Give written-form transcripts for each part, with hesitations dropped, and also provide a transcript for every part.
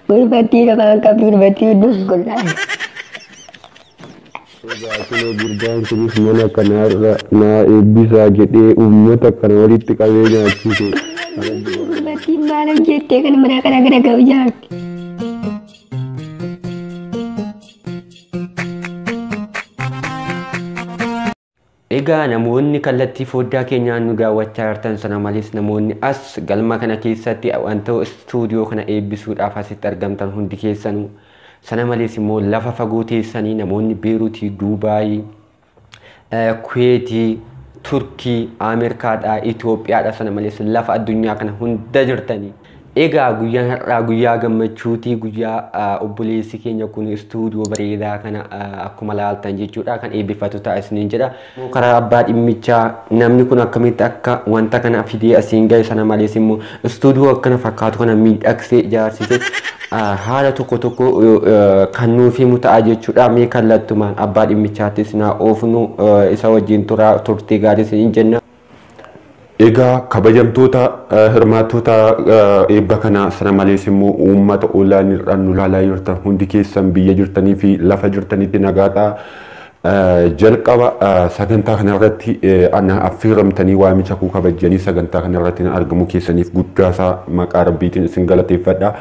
Gurbattii namaan qabdu, gurbattii hundus. Kunoo gurbaan kunis mana kana naa eebbisaa jedhee uummata kana walitti qabee nyaachise. Gurbattiin maal hojjettee kan mana kana gara ga'u ijaarte? Egaa namoonni kallattii foddaa keenyaan nu daawwachaa jirtan, sana malees namoonni as galma kana keessatti wanta istuudiyoo kana eebbisuudhaaf asitti argamtan hundi keessanuu, sana malees immoo lafa fagoo teessanii namoonni Beeruutii, Duubaayii, Kuweetii, Turkii, Ameerikaadhaa, Itoophiyaadha, sana malees lafa addunyaa kana hunda jirtanii. Egaa guyyaan har'aa guyyaa gammachuutii, guyyaa obboleessi keenya kun istuudiyoo bareedaa kana akkuma laaltan jechuudha kan eebbifatu ta'a isiniin jedha. Karaa abbaa dhimmichaa namni kun akkamitti akka wanta kana fidee asiin gahe, sana malees immoo istuudiyoo akkana fakkaatu kana miidhagsee ijaarsise haala tokko tokko kan nuuf himu ta'a jechuudha. Mee kallattumaan abbaa dhimmichaattis naa oofnu, isa wajjin turaa, turtii gaarii isiniin jenna. Egaa kabajamtoota hirmaattoota eebba kana, sana malees immoo uummata onlaayiniidhaan nu ilaalaa jirtan hundi keessan, biyya jirtanii fi lafa jirtanitti nagaadhaa. Jalqaba sagantaa kanarratti ana affeeramtanii waamicha koo kabajjanii sagantaa kanarratti na argamuu keessaniif guddaasaa maqaa Rabbiitiin isin galateeffadha.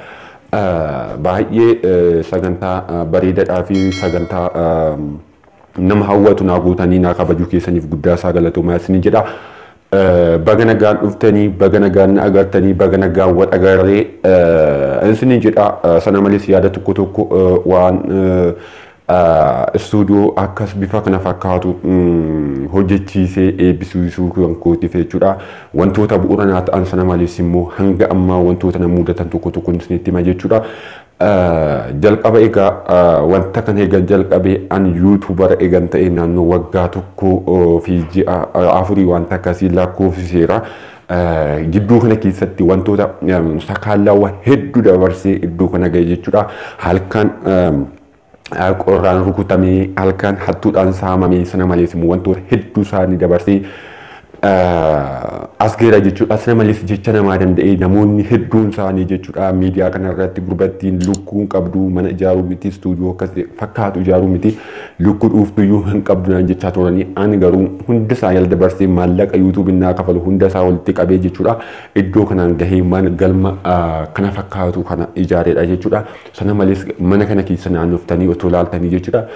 Baay'ee sagantaa bareedaadhaa fi sagantaa nama hawwatu naa guutanii naa kabajuu keessaniif guddaasaa galatoomaa isin jedha. Baga nagaan dhuftanii, baga nagaan na agartanii, baga nagaan wal agarree isinin jedha. Sana malees yaada tokko tokko waan istuudiyoo akkas bifa kana fakkaatu hojjechiisee eebbisiisuu kan kootiif jechuudha. Wantoota bu'uura naa ta'an, sana malees immoo hanga ammaa wantoota na mudatan tokko tokko isinitti hima jechuudha. Jalqaba egaa wanta kana eegan jalqabee an YouTuber eegan ta'e naannoo waggaa 1 fi ji'a 4 wanta akkasii lakkoofsiseera. Gidduu kana keessatti wantoota sakaallaawwan hedduu dabarsee iddoo kana gahe jechuudha. Halkan qorraan rukutamee, halkan hattuudhaan saamamee, sana malees immoo wantoota hedduu isaanii dabarsee as geera jechuudha. Sana malees jecha namaa danda'ee namoonni hedduun isaanii jechuudha miidiyaa kana irratti gurbattiin lukkuun qabdu, mana ijaaruu miti, istuudiyoo akkas fakkaatu ijaaruu miti, lukkuu dhuuftuyyuu hin qabdu naan jechaa turanii, ani garuu hunda isaa jala dabarsee maallaqa YouTubeiin naa kafalu hunda isaa walitti qabee jechuudha iddoo kanaan gahee mana galma kana fakkaatu kana ijaareedha jechuudha. Sana malees mana kana keessa naannoftanii otoo ilaaltanii jechuudha.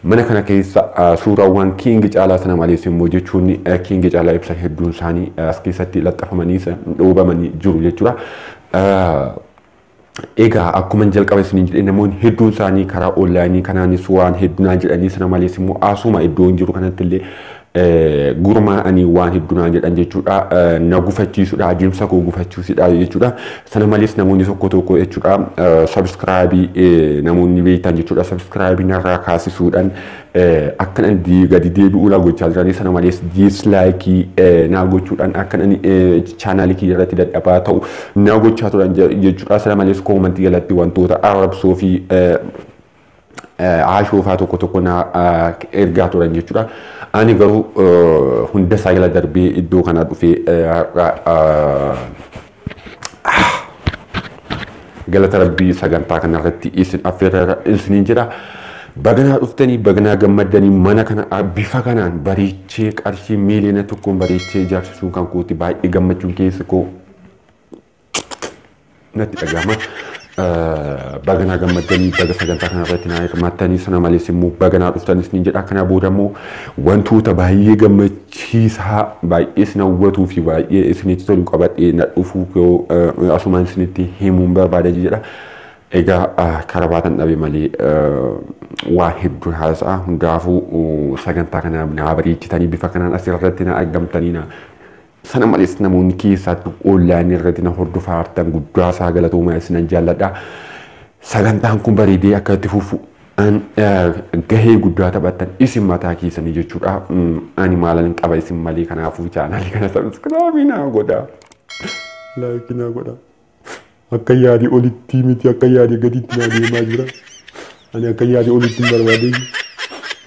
Mana kana keessa suuraawwan King Caalaa, sana malees immoo jechuun King Caalaa ibsa hedduun isaanii as keessatti laxxafamanii dhoobamanii jiru jechuudha. Egaa akkuma jalqaba isiniin jedhe namoonni hedduun isaanii karaa onlaayinii kanaanis waan hedduu naan jedhanii, sana malees immoo asuma iddoo hin jiru kanatti illee gurmaa'anii waan hedduu naan jedhan jechuudha. Na gufachiisudha, adeemsa koo gufachiisudha jechuudha. Sana malees namoonni tokko tokko jechuudha subscribe namoonni beektan jechuudha subscribe narraa kaasisuudhaan akkan ani gadi deebi'uu naa gochaa jiranii, sana malees dislike naa gochuudhaan akkan ani chaanaalii kiyya irratti dadhabaa ta'u naa gochaa turan jechuudha. Sana malees comment jalatti wantoota arrabsoo fi haashoofaa tokko tokko na ergaa turan jechuudha. Ani garuu hunda isaa jala darbee iddoo kana dhufee galata Rabbii sagantaa kanarratti isin affeerra isiniin jedha. Baganaa dhuftanii, baganaa gammaddanii. Mana kana bifa kanaan bareechee qarshii miiliyoona 1n bareechee ijaarsisuun kan kooti baay'ee gammachuun keessa koo natti dhagahama. Baganaa gammaddanii, baga sagantaa kanarratti naa hirmaattanii, sana malees immoo baganaa dhuftanis ni jedha. Kana booda immoo wantoota baay'ee gammachiisaa, baay'ee isin hawwatuu fi baay'ee isinitti tolu qabadhee na dhufuu asumaan isinitti himuun barbaada jedha. Egaa karaa baatan dhabe malee waa hedduu haasa'a. Hundaafuu sagantaa kana naa bareechitanii bifa kanaan asirratti na argamtanii na sana malees namoonni keessattuu onlaayinii irratti na hordofaa jirtan guddaa isaa galatoomaa, isinan jaalladha. Sagantaan kun bareedee akka itti fufu an gahee guddaa taphattan isin mataa keessanii jechuudha. Ani maalan qaba isin malee? Kanaafuu chaanaalii kana subscribe naa godhaa. Like naa godhaa. Akka yaadii olitti miti, akka yaadii gaditti naa deemaa jira. Ani akka yaadii olitti hin barbaade.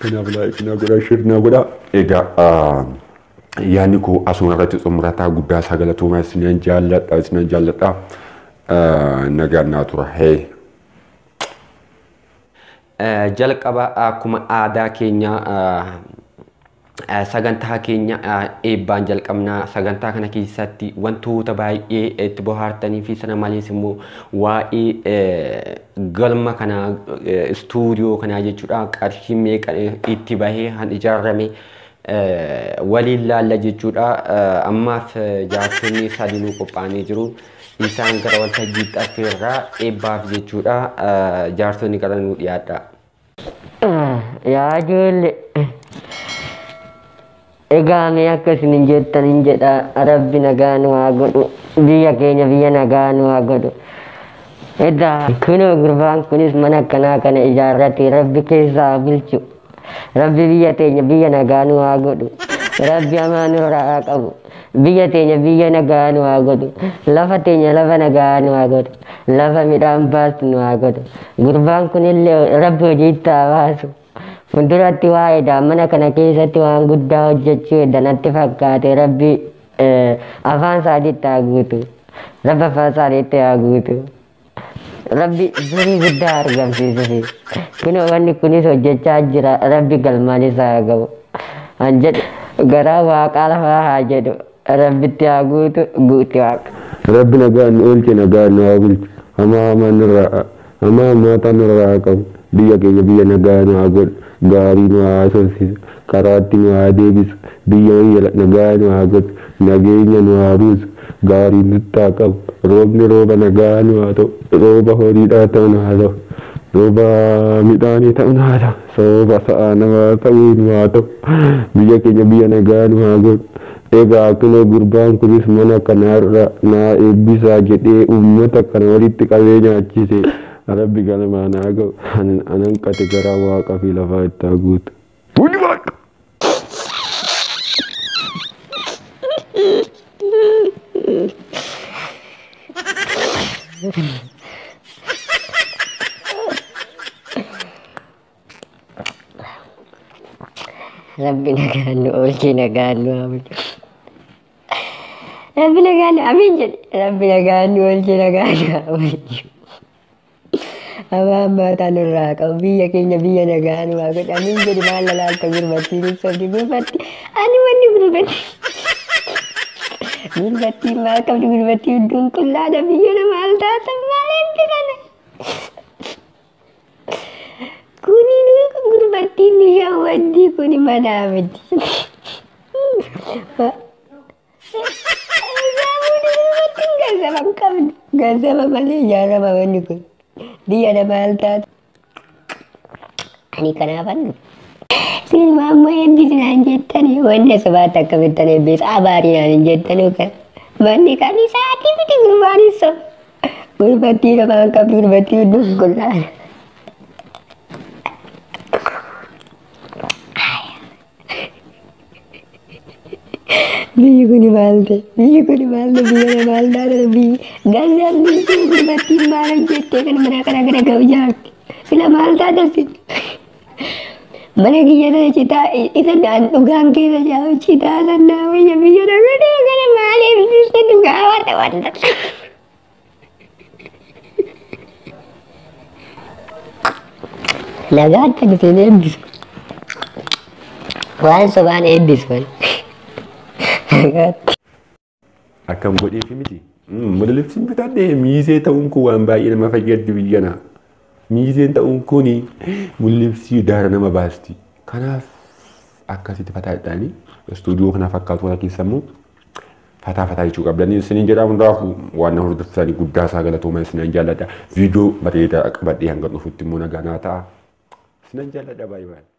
Kanaaf like naa godhaa, share naa godhaa. Egaa yaadni koo asuma irratti xumurataa. Guddaa isaa galatoomaa, isinan jaalladha, isinan jaalladha. Nagaan naa tura. Hee. Jalqaba akkuma aadaa keenya sagantaa keenya eebbaan jalqabnaa. Sagantaa kana keessatti wantoota baay'ee itti bohaartanii fi sana malees immoo waa'ee galma kanaa, istuudiyoo kanaa jechuudha, qarshii meeqa itti bahee han ijaarame waliin laalla jechuudha. Ammaaf jaarsonni sadinuu qophaa'anii jiru. Isaan gara waltajjiitti affeerraa eebbaaf jechuudha. Jaarsonni gara nuu dhiyaadha. Yaa ijoollee, egaa mee akka isin hin jettan hin jedha. Rabbi nagaa nu haa godhu, biyya keenya biyya nagaa nu haa godhu. Edaa kunoo gurbaan kunis mana akkanaa kana ijaarrate, Rabbi keessaa haa bulchu. Rabbi biyya teenya biyya nagaa nu haa godhu. Rabbi hamaa nurraa haa qabu. Biyya teenya biyya nagaa nu haa godhu. Lafa teenya lafa nagaa nu haa godhu. Lafa midhaan baastu nu haa godhu. Gurbaan kunillee Rabbi hojiitti haa baasu. Fuulduratti waa'eedha mana kana keessatti waan guddaa hojjechuu edda natti fakkaate. Rabbi afaan isaatiitti haa guutu. Rabbi afaan isaatiitti haa guutu. Rabbi durii guddaa argamsiisufi. Kunoo wanni kunis hojjechaa jira, Rabbi galmaan isaa haa ga'u. An jedhu garaa waaqaa lafaa haa jedhu, Rabbitti haa guutu, guuti waaqa. Rabbi nagaa nu oolche, nagaa nu haa bulchu. Hamaa hamaa nurraa, hamaa hammaataa nurraa haa qabu. Biyya keenya biyya nagaa nu haa godhu. Gaarii nu haa haasofsiisu. Karaatti nu haa deebisu. Biyya biyya nagaa nu haa godhu. Nageenya nu haa buusu. Gaarii nutti haa qabu. Roobni rooba nagaa nu haa ta'u. Rooba horiidhaa ta'u nu haa ta'u. Rooba midhaanii ta'u nu haa ta'u. Rooba sa'aa namaa ta'uu nu haa ta'u. Biyya keenya biyya nagaa nu haa godhu. Egaa kunoo gurbaan kunis mana kanarra naa eebbisaa jedhee uummata kana walitti qabee nyaachise. Rabbi galmaan haa ga'u. Anan qate garaa waaqa fi lafaa itti haa guutu. Hundi waaqa! Rabbi nagaan nu oolche, nagaan nu haa bulchu. Rabbi nagaan nu, amiin jedhe. Rabbi nagaan nu oolche, nagaan nu haa bulchu. Hamaa hammaataa nurraa haa qabu. Biyya keenya biyya nagaa nu haa godhu. Amiin jedhi. Maal lalaalta gurbattiin hin sobdi gurbatti. Ani wanni gurbatti. Gurbattiin maal qabdi? Gurbattii hunduun qullaadha, biyya nama maal taata, maal eebbisana. Kuni gurbattiin ni shawwaddi, kuni manaa miti. Gurbattiin gaazaba hin qabdu. Gaazaba malee ijaarama manni kun. Biyya nama maal taata. Ani kanaafan dhufe. Silmaa ammoo eebbisinaan jettanii wanna sobaatti akkamittan eebbisa, abaarinaan hin jettanuu kan. Manni kan isaatii miti, gurbaanis soba. Gurbattii namaa hin qabdu, gurbattii hunduu qullaadha. Biyyi kuni maal ta'e? Biyyi kuni maal ta'e? Biyya maal taate? Biyyi gaazabni kun gurbattiin maal hojjettee kan mana kana gara ga'u ijaarti? Sila maal taate sin? Mana kiyya sana citaa isa dhaan dhugaan keessa jaa'u citaa sannaa wayya, biyya nama kana maal eebbiste dhugaa wanta wanta. Nagaatti ani isin eebbisu. Waan sobaan eebbisu. Nagaatti. Akkam godheefi miti. Modelibsiin bitadhee miizee ta'uun kun waan baay'ee nama fayyaddi biyyana. Miizeen ta'uun kun mullibsii daara nama baasti. Kanaaf akkasitti fataa jedhanii istuudiyoo kana fakkaatu kana keessa immoo fataa fataa jechuu qabdanii isiniin jedhaa. Hundaafuu waan na hordoftanii guddaa isaa galatooma, isinan jaalladha. Viidiyoo bareedaa qabadhee hanga dhufutti immoo nagaa naa ta'a. Isinan jaalladha, baay'ee baay'ee.